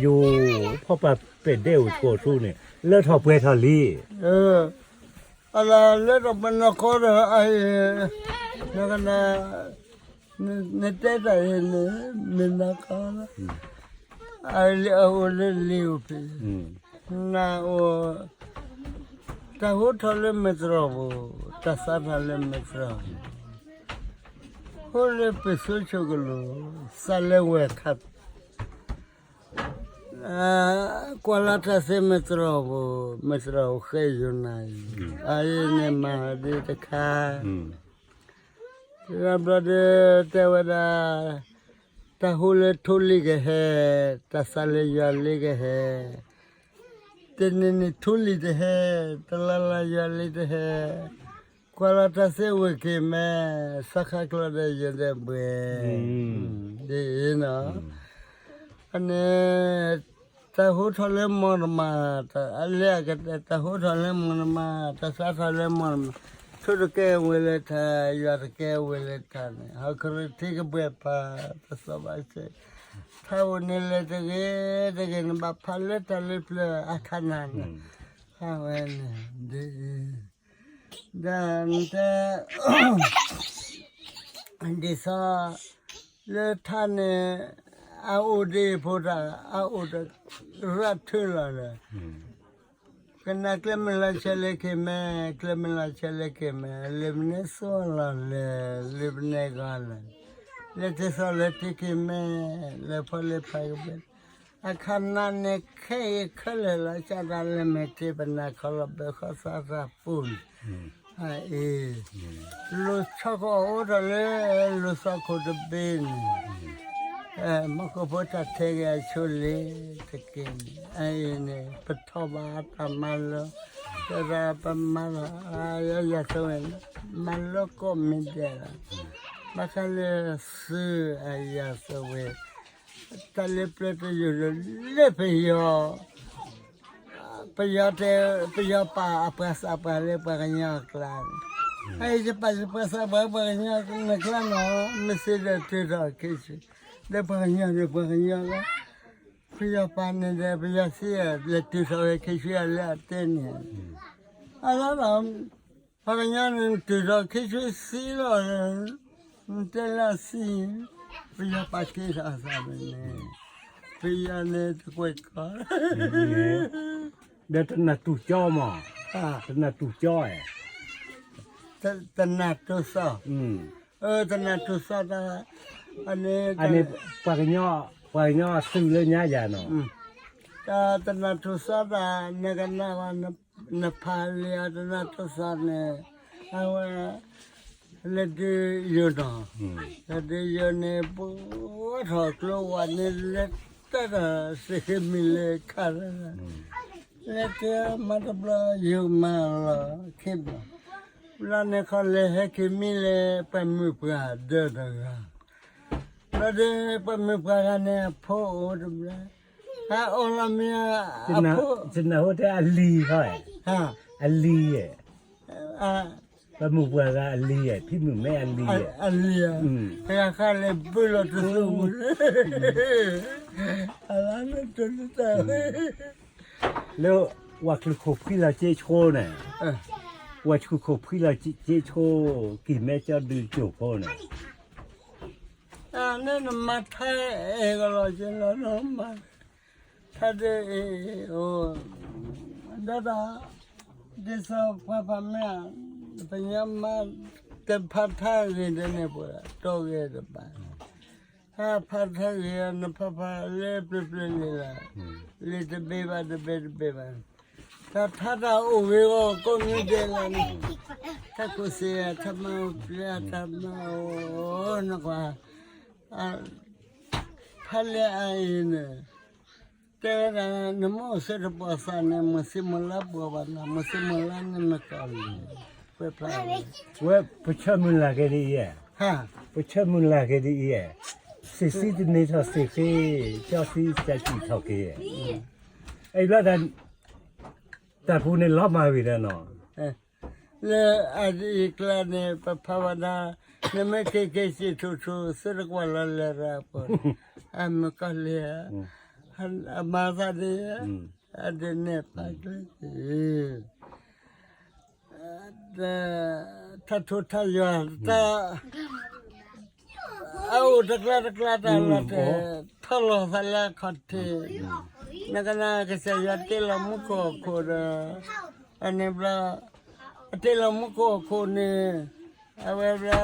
ယိၤ ဖီၣ်ပာ်ပဲာ်ဒဲးအိၣ်ဆိးဆူန့ၣ် လၢထီၣ်ပှဲၤထီၣ်လံ. အလၢထီၣ်ပှဲၤနီၢ်ကီဒီး အအံၤ နကနၣ် နတဲတၢ်အံၤန့ၣ် မ့ၢ်နီၢ်ကီလီၤ. အလၢအအိၣ်လၢလံာ်အိၣ်ဖဲ နအိၣ် တၢ်ဟိထီၣ်လၢမဲာ်တြီၤပူၤ, တၢ်စးထီၣ်လၢမဲာ်တြီၤပူၤ, ဟိလၢပစိဆိးကလိၤ, စးလၢဝဲၢ်ခါ ကွၢ်လၢ်တၢ်စ့မဲာ်တြီၤပူၤ, မဲာ်တြီၤပူၤဃဲယိၤနၤအံၤ, အအံၤန့ၣ်မၤဒ်တခါ, တဘျီဒီး တဲဝဲဒၣ် တၢ်ဟိလၢထိလံကဟဲ, တၢ်စးလၢယွၤလံကဟဲ, တနံၤနံၤထိလံတဟဲ, တလါလါယွၤလံတဟဲ, ကွၢ်လၢ်တၢ်စ့ဝဲၢ်က့ၤမဲာ်, စးခါကျီဒီးယိၤဒီးဘှဲၣ်, ဒ်အံၤနီၤ, အန့ၣ် တၢ်ဟိထီၣ်လၢမိၢ်တမါ, အလၢအကတဲ တၢ်ဟိထီၣ်လၢမိၢ်တမါ, တၢ်စးထီၣ်လၢမိၢ်တမါ, ထိတကဲဝဲလၢထါ, ယွၤတကဲဝဲလၢထါန့ၣ် ဟီၣ်ခိၣ်ထံကဘှဲၣ်ပၢ်, တစီၤဘၣ်စ့, ထါအိၣ်န့ၣ်လဲၤတဂ့ၤတဂ့ၤ နဘၣ်ဖးလၢတၢ်လၢပျၢၤအခါနၤန့ၣ်, ဖးဝဲန့ၣ် ဒ်အံၤ ဒီးနတဲ ဒ်သိး လၢထါန့ၣ် အအိၣ်ဒ်အံၤဖိတၢ် အအိၣ်တရၣ်ထုလီၤဒီး ကနၣ်ကျဲမုၢ်လၢ်ဆဲးလဲၤက့ၤမဲာ်, ကျဲမုၢ်လၢ်ဆဲးလဲၤက့ၤမဲာ်, လၢပနဲစီလီၤလဲၤ, လၢပနဲဂီၤလဲၤ, လဲၤတ့ၢ်စီၤလဲၤတ့ၢ်က့ၤမဲာ်, လဲၤဖီလဲၤဖးကဘဲ, အခါနၤန့ၣ်ခဲအံၤခဲလၢာ်လီၤ ကၢ်တၢ်လဲၤမဲာ်တ့ၢ်ပနၢ်ခီလီၤဘၢခီၣ်သးတၢ်ပူၤန့ၣ်, အအံၤ လိၤဆီကအိၣ်ထီၣ်လၢ လိၤဆီခိၣ်တဘ့ၣ်န့ၣ်, မူခိၣ်ဖိတၢ်ထဲဂ့ၤအဆိလံတက့ၢ်န့ၣ်, အအံၤန့ၣ် ပထီၣ်ဘၣ်တၢ်မၤလိ, တဲဒၣ်ပမၤလီၤ, ယၤယၤသဝဲန့ၣ် မၤလိကိးမံၤဒဲးလီၤ, ဘၣ်ဃးလၢသုအယၤသဝဲ တၢ်လၢပျၢၤတယုၢ်လၢ လၢပယီၤ ပယီၤတဲ ပယီၤပာ်အပှၤသးပှၢ်လၢပှၤကညီအကျါန့ၣ်, အအံၤယပာ်ယပှၤသးပှၢ်လၢပှၤကညီအကျါနီၤ, မ့ၢ်စ့ဒီးတုၤထီၣ်ခံဆံ, ဒီးပှၤကညီန့ၣ်ပှၤကညီလီၤ, ပယီၤပာ်န့ၣ်ဒီးပယီၤစ့လဲၤတုၤထီၣ်ဝဲခံဆံအလၢအတဲန့ၣ်, အလီၤလီၤ ပှၤကညီန့ၣ် နတုၤထီၣ်ခံဆံဆံလီၤ, နတဲလၢအဆံ, ပယီၤပာ်က့ၤထီၣ်အသးန့ၣ်, ပယီၤန့ၣ်တကွဲးကီး, ဒီးတနၢ်တူၢ်ကၠီမး, တနၢ်တူၢ်ကၠီ, တနၢ်တူၢ်သီ, တနၢ်တူၢ်သီတၢ်, အန့ၣ် ပှၤကညီ ပှၤကညီအသုးလၢညါယၤနီၤ, တၢ်တနၢ်တူၢ်သီတၢ် နကနၣ်ဘၣ် နဖးလံာ်အတနၢ်တူၢ်သီန့ၣ်, အဝဲ လဲၤဒုးယိၤနီၤ, လဲၤဒုးယိၤန့ၣ် ပှၤထီၣ်ကျိဝဲန့ၣ် လဲၤတၢ်ဒီးသ့ၣ်ဃ့မံၤလၢခါ, လဲၤကဲမၤတဘျီယိၤမၤလီၤခံဘျီ, ဘျီန့ၣ်ခီလဲၤဟဲက့ၤမံလၢပှၤမုၣ်ပှၢ်ဒၢတဂၤ, ဘျီဒီးပှၤမုၣ်ပှၢ်ဂၤန့ၣ် အဖိအိၣ်တဘျီ, အအိၣ်လီၤမ့ၢ် အဖိ, တနၢ်ဟူတဲအလံၤဟီ, အလံၤ, ပှၤမုၣ်ပှၢ်ဂၤအလံၤ, ဖံမုၣ်မဲအလံၤ, အလံၤ, ပှၤဃါလဲၤဘုလီၤတသူ, အလၢတၢ် လၢ ဝၤချုးခိၣ်ဖှံလီၤက့ဆိန့ၣ်, ဝၤချုးခိၣ်ဖှံလီၤက့ဆိ ကံၢ်မဲကၠီဒုးကၠိၣ်ဖိန့ၣ်, န့ၣ်နမၤထဲအဲၣ်ကလီၤက့လီၤ, ထဲဒ်အံၤ, ဒ်သိး ပှၤဖးမ့ၢ်, ပညီမါ တဖးထါဂ့ၤဒ်န့ၣ် ပှၤတီဂ့ၤတဘၣ် ဟဲဖးထါဂ့ၤ နဖးဖးလၢပျၢၤပျၢၤလံလၢ်, လံာ်တဘ့ၣ်ဘၣ်တဘ့ၣ်တဘ့ၣ်ဘၣ်, တၢ်ထါတၢ်အိၣ်ဂ့ၤဂီၢ်ကိးမံၤဒဲးလၢ်န့ၣ်, တၢ်ကူၣ်စ့ တၢ်မၤပျဲ တၢ်မၤအိၣ်နကွၢ်, ဖးလဲၢ်အအံၤန့ၣ်, တဲဝဲဒၣ် နမ့ၢ်အိၣ်ဆၢတပှီၢ်သးန့ၣ် မုၢ်ဆ့မုၢ်လါပှီၢ်ဘၣ်နၤ, မုၢ်ဆ့မုၢ်လါန့ၣ်မ့ၢ်ကီၢ်လံ, ဝဲဖျါ ဝဲပဆၢမုၢ်လၢ်က့ၤဒ်အံၤ, ပဆၢမုၢ်လၢ်က့ၤဒ်အံၤ, စံးဆံတန့ၢ်ထီၣ်စံးဃ့, ကၠီဆံစၢ်စံးထီၣ်က့ၤ, အဘျီတၢ်, တၢ်ပူၤန့ၣ်လီၤမၢ်ဝံၤဒီးနီၤ, လၢအအံၤကျါန့ၣ် ပဖးဝဲဒၣ်, နမ့ၢ်က့ၤက့ၤစံးထူၣ်ထူၣ် သုတကွၢ်လီၤလၢရၤပူၤ, အမုၢ်ကီၢ်လံဧါ, အမၤသးဒ် အဒ်န့ၣ်ပာ်ကျဲ တၢ်ထိၣ်တၢ်ယွၤ တၢ် အအိၣ်တကျါတကျါတၢ်လီၤတဲာ် ထီၣ်လီၤသးလၢအခီၣ်ထံး, နကနၣ်ကစၢ်ယွၤတ့လီၤမူခိၣ်ဟီၣ်ခိၣ်ဒီး အန့ၣ်ဘျီ အတ့လီၤမူခိၣ်ဟီၣ်ခိၣ်န့ၣ် အဝဲဘျီ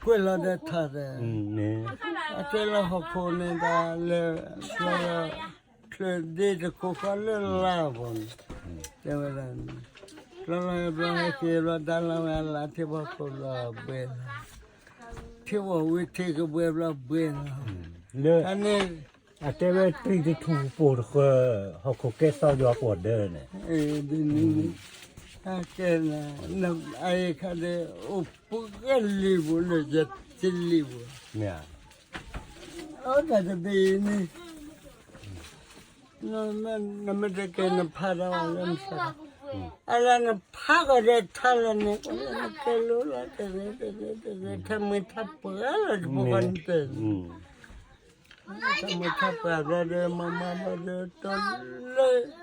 ကွဲးလီၤဒီးထါဒီး အတ့လီၤဟီၣ်ခိၣ်န့ၣ် တၢ်လဲၤဘျီ ချုးဒ့တခိၣ်ဃီလၢလါအပူၤန့ၣ် တဲဝဲဒၣ်န့ၣ် ဘျီလီၤဘျီဟဲက့ၤဘျီ ဒါလီၤဝဲအလၢထံဖီခိၣ်ဘျီဘှဲလီၤ, ထံဝဲဝံၤထံကဘှဲဘျီဘှဲလီၤ, လၢ တၢ်န့ၣ် အတဲဝဲတြံၣ်တထူၣ်ပိာ်တဃၢၤ ဟီၣ်ခိၣ်ကဲသီယွၤပှီၢ်ဒၢန့ၣ်, ဒ်န့ၣ် တၢ်ကဲ အအံၤခါဒီး အိၣ်ပှဲၤလံပူၤလၢယတလံပူၤ, အတၢ်တဘ့ၣ်အံၤန့ၣ် နမ့ၢ်တကဲနဖးဒၣ်လၢမုၢ်ဆါ, အလၢနဖးကီးဒီးထါလၢန့ၣ် ကဲလိလၢတဂ့ၤတဂ့ၤတဂ့ၤ ထါမ့ၢ်ထါပှၢ်လၢတပူၤဃီန့ၣ်တဲ, ထါမ့ၢ်ထါပှၢ်ဘျီဒီး မၤမၤဘျီဒီး တိလၢ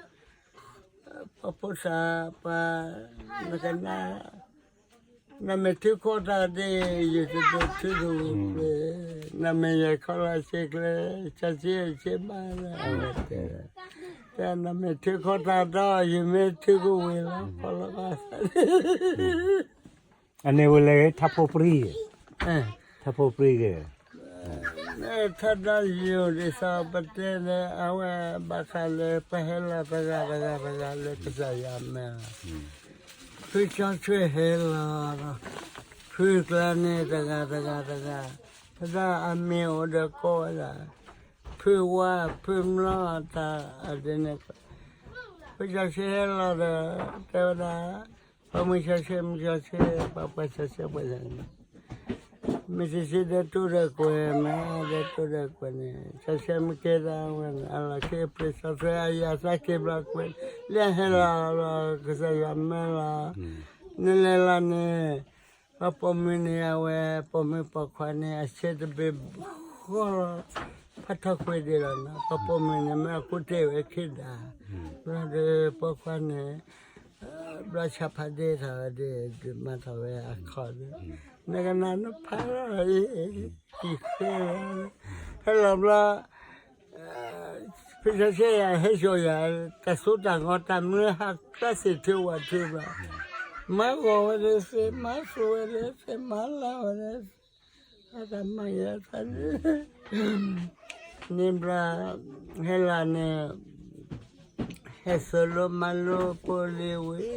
ပှၤဖိသၣ် ပှၤ နကနၣ် နမ့ၢ်ထုးခိတၢ်ဒ် ယတဒိးထုတဝံၤကျဲ, နမ့ၢ်ယဲၢ်ခီလၢဆ့ကျဲ, ဆါဆ့ဆ့ဘၣ်လၢအဝဲတဲ, တၢ်နမ့ၢ်ထုးခိတၢ်ဒီး ယမ့ၢ်ထုကဝံၤလီၤ ဖီလီၤဘၣ်သး အန့ၣ်ဝဲလဲၤထါဖိပြံ, ထါဖိပြံက့ၤ, ထါဒီးယိၤဒ်သိးပတဲလၢ အဝဲဘၣ်ဃးလၢ ပှၤဟဲလီၤတဂၤတဂၤတဂၤလၢကစၢ်ယွၤမဲာ်, ဖုကၠီဆွ့ၣ်ဟဲလီၤ, ဖုကျါန့ၣ်တဂၤတဂၤတဂၤ, ဖဲဒၣ်အမ့ၢ်အိၣ်ဒီးကိးဝဲဒၣ် ဖုဝါ ဖုမျိာ်တၢ်အဒ်န့ၣ်, ဖုကၠီဆွ့ၣ်ဟဲလီၤဒီး တဲဝဲဒၣ် ပှၤမုၢ်ကၠီဆွ့ၣ် မုၢ်ကၠီဆွ့ၣ် ပှၤပှၤကၠီဆွ့ၣ်ပှၤယၤန့ၣ် မ့ၢ်ဆံးဆံးဒီးတူၢ်ဒီးကွဲၤ မ့ၢ်ဒီးတူၢ်ဒီးကွဲၤန့ၣ် ကၠီဆွ့ၣ်မ့ၢ်ကဲဒၣ်ဝဲန့ၣ် အလီၢ်ခံအပျ့ၤစီဆှံအယၤသးက့ၤဘျီကွဲၤ လၢဟဲလီၤဘျီ ကစၢ်ယွၤမၢလီၤ, နလဲၤလီၤန့ၣ် ပှၤပိာ်မုၣ်န့ၣ် အဝဲ ပိာ်မုၣ်ပိာ်ခွါန့ၣ် အဆ့တဘ့ၣ်ဃီလီၤ, ဖးထီၣ်ခွဲးဒ့လီၤနီၤ, ပှၤပိာ်မုၣ်န့ၣ် မ့ၢ်အကူၣ်တ့ၢ်ဝဲခံဒါ, ဘျီဒီးပိာ်ခွါန့ၣ် ဘျီဆါဖးဒ့ထီၣ်ဝဲဒ် ဒုးမၤထီၣ်ဝဲအခီၣ်ဒီး နကနၣ်နဖးလီၤအံၤ ကံၣ်ဃဲလီၤ, ဟဲလီၤဘျီ ဖုဆၢဆဲယၤ ဟဲစိာ်ယၤ တၢ်စိတၢ်ကမီၤ တၢ်မနုၤဟးကျါစ့ၢ်ထုဝဲထုဘျီ, မၤဂီၤဝဲဒၣ်သ့ မၤစိာ်ဝဲဒၣ်သ့ မၤလၢဝဲဒၣ်သ့, အတၢ်မၤယၤသးန့ၣ် န့ၣ်ဘျီ ဟဲလီၤန့ၣ် ဟဲစိာ်လိမၤလိပိာ်လံဝံၤ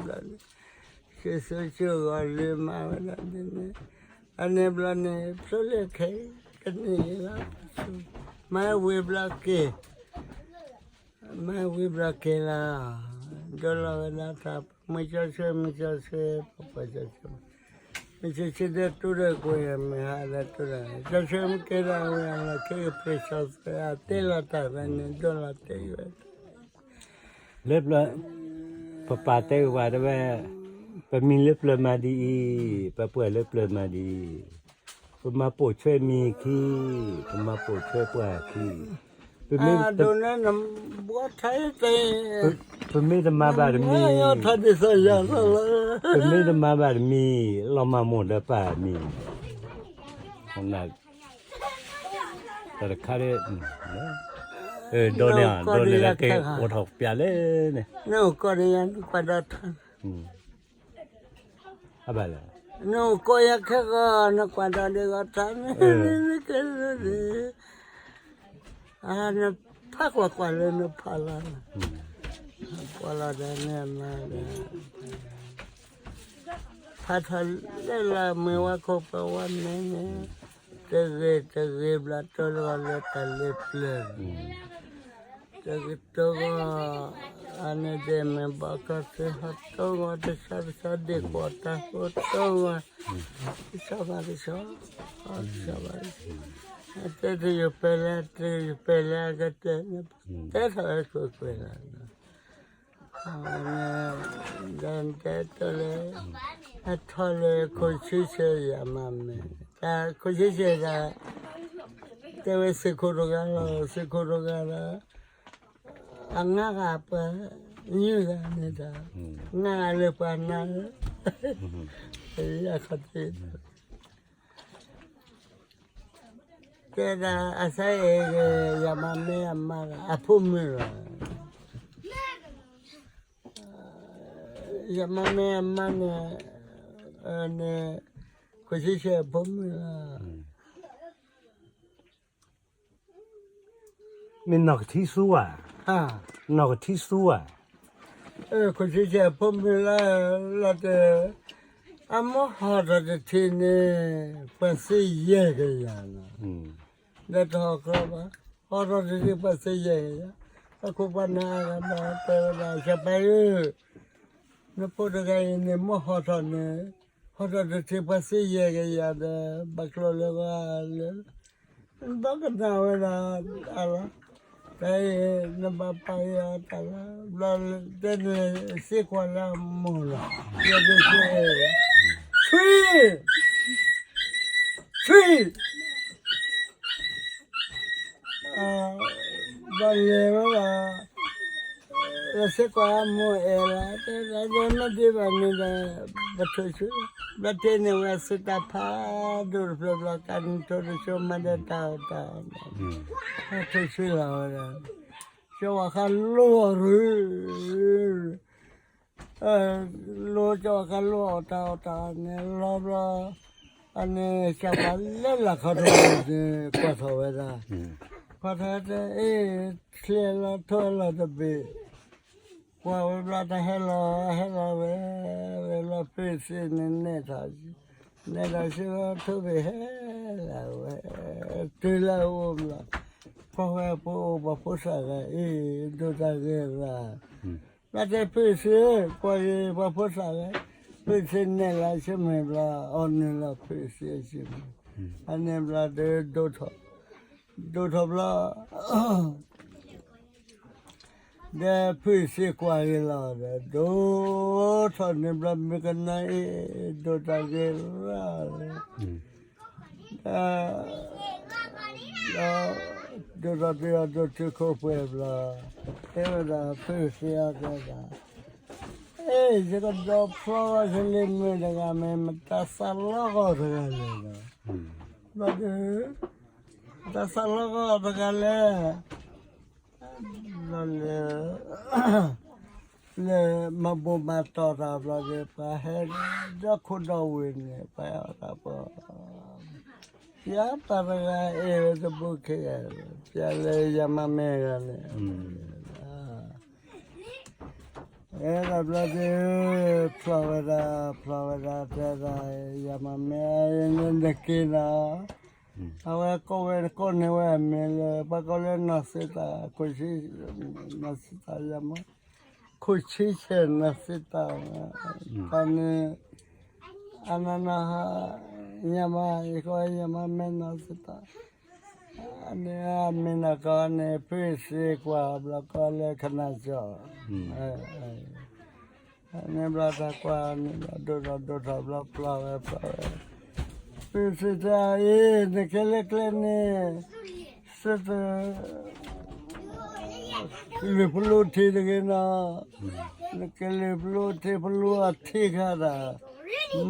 ဘျီန့ၣ် စ့ၢ်စိစ့ၢ်ဂီၤလၢမၤဝဲဒၣ်ဒ်န့ၣ် အန့ၣ်ဘျီန့ၣ် ဖျိလၢခဲ ကန့ၢ်လီၤ မၤဝံၤဘျီက့ၤ မၤဝံၤဘျီက့ၤလီၤ ဒိလီၤဝဲဒၣ်တၢ် မုၢ်ကၠီဆှဲ မုၢ်ကၠီဆှဲ ပှၤပှၤကၠီဆှဲ မုၢ်ဆံးဆံးဒီးတူၢ်ဒီးကွဲၤ မုၢ်ဟါဒီးတူၢ်ဒီး ကၠီဆှဲမ့ၢ်ကဲဒၣ်ဝဲအလီၢ်ခံကပျ့ၤစီဆှံ အတ့လီၤတၢ်ဖဲန့ၣ် ဒိလီၤတဲာ်ဝဲ လၢပျၢၤ ပပၢ်တဲက့ၤပှၤတဲဝဲ ပမံၤလၢပျၢၤမၤဒ်အံၤ, ပပှၢ်လၢပျၢၤမၤဒ်အံၤ, ပမၤပိာ်ဆွဲမံၤခံ, ပမၤပိာ်ဆွဲပှၢ်ခံ, ပမ့ၢ် ပမ့ၢ်တမၤဘၣ်တမံၤ, ပမ့ၢ်တမၤဘၣ်တမံၤ, လီၤမၢ်မိၢ်ဒီးပၢ်မံၤ, တၢ်တခါဒီး ဒိးန့ၢ် ဒိးန့ၢ်လၢက့ၤအိၣ်ထီၣ်ပျးလဲၣ်န့ၣ်, နအိၣ်ကီးဒီးယၤ နကွၢ်ဒီးထါ, အဘၣ်လဲၣ်, နအိၣ်ကီးယၤခဲကီး နကွၢ်ဒီးဒ်ဂီၤထါန့ၣ်, နဖးကွၢ်ကွၢ်လၢနဖးလီၤ, ကွၢ်လီၤဒီးန့ၣ်မၤဒီး ဖးထီၣ်လၢလၢမ့ၢ်ဝဲခိၣ်ပဝဲမ့ၢ်န့ၣ်, တဂ့ၤတဂ့ၤဘျီ တိလီၤလၢတၢ်လၢပျၢၤ, တဂ့ၤတိဂီၢ်, အန့ၣ်ဒဲးမ့ၢ်ဘီကီၢ်သ့ဟီၣ်တိဂီၢ် တဆီတဆီဒ့ၣ်ကွီၢ်တၢ်ဃိတိဂီၢ်, တဆီဘၣ်တဆီ, တဆီဘၣ်တဆီ, တဲတယိၤပဲလဲၣ် တယိၤပဲလဲၣ် အကတဲန့ၣ်, တဲထီၣ်ဝဲကွ့ၢ်ကွ့ၢ်လီၤ. အဝဲန့ၣ် ဒီးတဲတၢ်လၢ အထီၣ်လၢခိၣ်ဆံဆဲးယၤမးမ့ၢ် တၢ်ခိၣ်ဆံဆဲးဒၣ် တဲဝဲစ့ၢ်ခိၣ်တဂၤလီၤ, စ့ၢ်ခိၣ်တဂၤလီၤ, အငါဂၤပှၤ ညၣ်ဂၤန့ၣ်ဒီး, ငါဂၤလၢပှၤနါလၢ, အခီၣ်ထံး, တဲဒၣ်အစၢ်အဲၣ်ဂ့ၤ ယမၤမ့ၢ်အမါဂၤ အဖိမုၣ်လီၤ. ယမၤမ့ၢ်အမါန့ၣ်, န့ၣ်, ခိၣ်ဆံဆဲးအဖိမုၣ်လီၤ. မ့ၢ်နီၢ်ကထံစူဧါ, နီၢ်ကထံစူဧါ, ခိၣ်ဆံဆဲးအဖိမုၣ်လီၤ, လီၤတဲ, အမိၢ်ဟီထီၣ်တထံၣ်န့ၣ် ပှၤစ့ယဲၢ်ကယၤလီၤ. ဒီးတဟီၣ်ကျီဘၣ်, ဟီထီၣ်တထံၣ်ပှၤစ့ယဲၢ်ကယၤ, အခိၣ်ပှၤနါအဂၤဒီးတဲဝဲဒၣ် စီၤပၤဧၢ, နဖိတဂၤအံၤန့ၣ် မိၢ်ဟီထီၣ်န့ၣ်, ဟီထီၣ်တထံၣ်ပှၤစ့ယဲၢ်ကယၤဒီး ဘၣ်ကျိၤလၢဂၤလၢ ဘၣ်ကနၣ်ဝဲဒၣ်အလီၤ, တၢ်အံၤ နဘၣ်ပာ်ယၤတၢ်လီၤ, ဘျီတဲန့ၣ် စ့ကွၢ်လၢအမိၢ်လီၤ, ယဲဒၣ်စ့, ဆွံ, ဆွံ, ဘၣ်လဲၤဝဲဒၣ်, ဒီးစ့ကွၢ်အမိၢ်အဲၣ်လီၤ, တဲဒၣ်ဒီးမ့ၢ်ဒ်ဘၣ်န့ၣ်ဒီး, ပထုးဆူ, ဘျီတဲန့ၢ်ဝဲစ့တၢ်ဖးဒိၣ်တဖျၢၣ်ဘျီ ကန့ၣ်ထိၣ်တဆိမၤဒီးတၢ်အီၣ်တၢ်အီ, ထုးဆူလီၤဝဲဒၣ်, ကၠီဝါဃါလိအီၤရူၤ လိကၠီဝါဃါလိအီၤတၢ်အီၣ်တၢ်အီန့ၣ်လီၤဘျီ, အန့ၣ် စီၤပၤလဲၤလၢခီထီၣ်န့ၣ် ကွၢ်ထီၣ်ဝဲဒၣ်, ကွၢ်ထီၣ်တဲအ့ၣ်, ချ့လီၤထိၣ်လီၤတဘ့ၣ်, ကွၢ်ဝဲဘျီတၢ်ဟဲလီၤ ဟဲလီၤဝဲ, ဝဲလီၤဖုစ့န့ၣ်နဲၣ်ထီၣ်, နဲၣ်ထီၣ်ဆူလီၤထိၣ်ဘ့ၣ်ဟဲလီၤဝဲ, တုၤလၢအအိၣ်ဘျီ, ကွၢ်ဝဲပအိၣ်ပှၤဖိသၣ်ဂၤအံၤ ဒိၣ်တၢ်ဂ့ၤရၣ် ဘျီတဲဖုစ့, ကွၢ်ဂ့ၤပှၤဖိသၣ်ဂၤ, ဖုစ့နဲၣ်လီၤဆ့မ့ၢ်ဘျီ, အီၣ်နုာ်လီၤဖုစ့ဆ့မ့ၢ်, အန့ၣ်ဘျီဒီးဒိၣ်ထီၣ်, ဒိၣ်ထီၣ်ဘျီ, ဒီးဖုစ့ကွၢ်ဂ့ၤလီၤဒီး ဒိၣ်ထီၣ်န့ၣ်ဘျီ မုၣ်ကနီၤအံၤ ဒိၣ်တၢ်ဂ့ၤရၣ်လၢ ဒီး, ဒိၣ်ထီၣ်တုၤအဒိၣ်တုာ်ခိၣ်ပှဲၤဘျီ, တဲဝဲဒၣ်ဖုစ့အီၤတဲဒၣ်, အ့ၣ် ယကဒီးဖျီဝဲကလံၤမုၣ်တဂၤမ့ၢ် မတၤသးလီဂီၢ်တဂၤလဲၣ်ဒီး, ဘျီဒီး, တၢ်သးလီဂီၢ်တဂၤလဲၣ်, ဘျီလဲၤ လၢမၤဘူၣ်မၤတီၢ်တၢ်ဘျီဒီး ပှၤဟဲဒီခိၣ်ဒီဝ့ၢ်န့ၣ် ပှၤအီၣ်တၢ်ပီ, ယပှၤတဂၤအ့ၣ်ဝဲတဘိခဲအံၤ, ပျဲလၢယမါမ့ၢ်ဂၤန့ၣ်, အဲၣ်ဒိးဘျီဒီး, ဖျီဝဲဒၣ်, ဖျီဝဲဒၣ် တဲဒၣ်, ယမါမ့ၢ်အံၤန့ၣ်နက့ၤနီၤ, အဝဲကိးဝဲကိးန့ၢ်ဝဲအမံၤလၢ ပှၤကိးလၢနီၢ်စံးတၢ်, ခိၣ်ဆံ, နီၢ်စံးတၢ် ယမါ, ခိၣ်ဆံဆဲးနီၢ်စံးတၢ်, တၢ်န့ၣ်, အနီၢ်နီၢ်, ယမါ, ယကိးယမါမ့ၢ်နီၢ်စံးတၢ်, န့ၣ်အမ့ၢ်နီၢ်ကီၢ်န့ၣ် ဖုစ့ကွၢ်ဘျီကိးလၢခနၣ်ကၠီၣ် န့ၣ်ဘျီတၢ်ကွၢ်န့ၣ်ဘျီ ဒိၣ်ထီၣ်ဒိၣ်ထီၣ်ဘျီဖျီဝဲဖျီဝဲ, ဖုစ့တဲအီၤ အ့ၣ် နကဲလၢကျဲန့ၣ်, စ့တ, လုၢ်ပလူထံတဂ့ၤနီၤ, နကဲလုၢ်ပလူထံ ပလူအထံခါဒၣ်,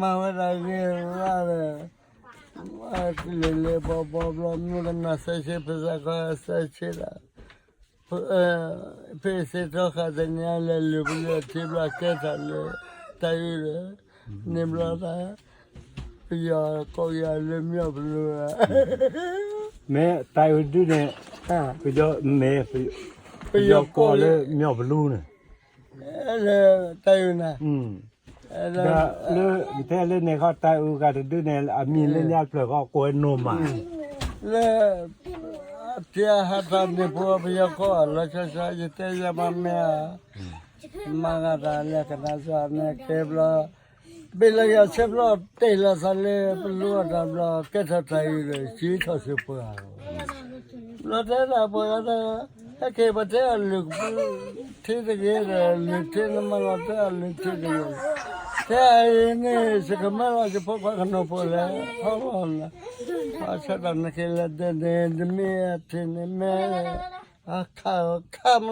မၤဝဲဒၣ်ဂ့ၤရၣ်ဒီး, လဲၤလဲၤဘီဘီဘျီ မုၣ်ကနီၤစဲးဆ့ ဖုစ့ခီစဲးဆ့ဒၣ် ဖုစ့ထီဃာ်တနံၤအံၤ လဲၤလုၢ်ပလူအထံဘျီ ကဲထီၣ်လၢတၢ်အုးဒီး န့ၣ်ဘျီတၢ် ပယီၤကိးယၤလၢမၠီၣ်ပလူဧါ, မ့ၢ်တၢ်အုးဒုန့ၣ်, ပယီၤမ့ၢ်, ပယီၤကိးလၢမၠီၣ်ပလူန့ၣ်, လၢတၢ်အုးန့ၣ် ဒီးလၢ, တဲလၢန့ၣ်ခီ တၢ်အုးဂၤတဒုန့ၣ် အမံၤလၢညါတဖျၢၣ်ခီ ကိးဝဲနိၢ်မး, လၢ, အပျဲဟးထီၣ်န့ၣ် ပဝဲပယီၤကိးအီၤလီၤဆီဆီ ယတဲယမါမ့ၢ်ဧါ, မၤဂၤတၢ်လဲၤကနၣ်စၢ်န့ၣ်ကဲဘျီ, ဘ့ၣ်လီၤယၤဆဲးဖျီၣ်တ့ၢ်လီၤသးလၢပလူအတၢ်ဘျီ ကဲထီၣ်တၢ်အုးဒီး စံးထီၣ်စ့ၢ်ပှၤ ဘျီတဲဒၣ်ပှၤဂၤဒီး, ဟဲက့ၤပှၤတဲအလုၢ်ပလူထံတဂ့ၤဒီး လုၢ်ထံနမၤလီၤတဲအလုၢ်ထံတဂ့ၤ, ခဲအံၤန့ၣ် ယကမၢလီၤယဖိခွါကနီၤဖိလဲၣ်, ဟီၣ်လီၤနၤ, ဘၣ်ဆၣ်ဒီးနက့ၤလဲၤဒဲးန့ၣ် နမ့ၢ်အထံၣ်န့ၣ်မ့ၢ်, အခါခါမ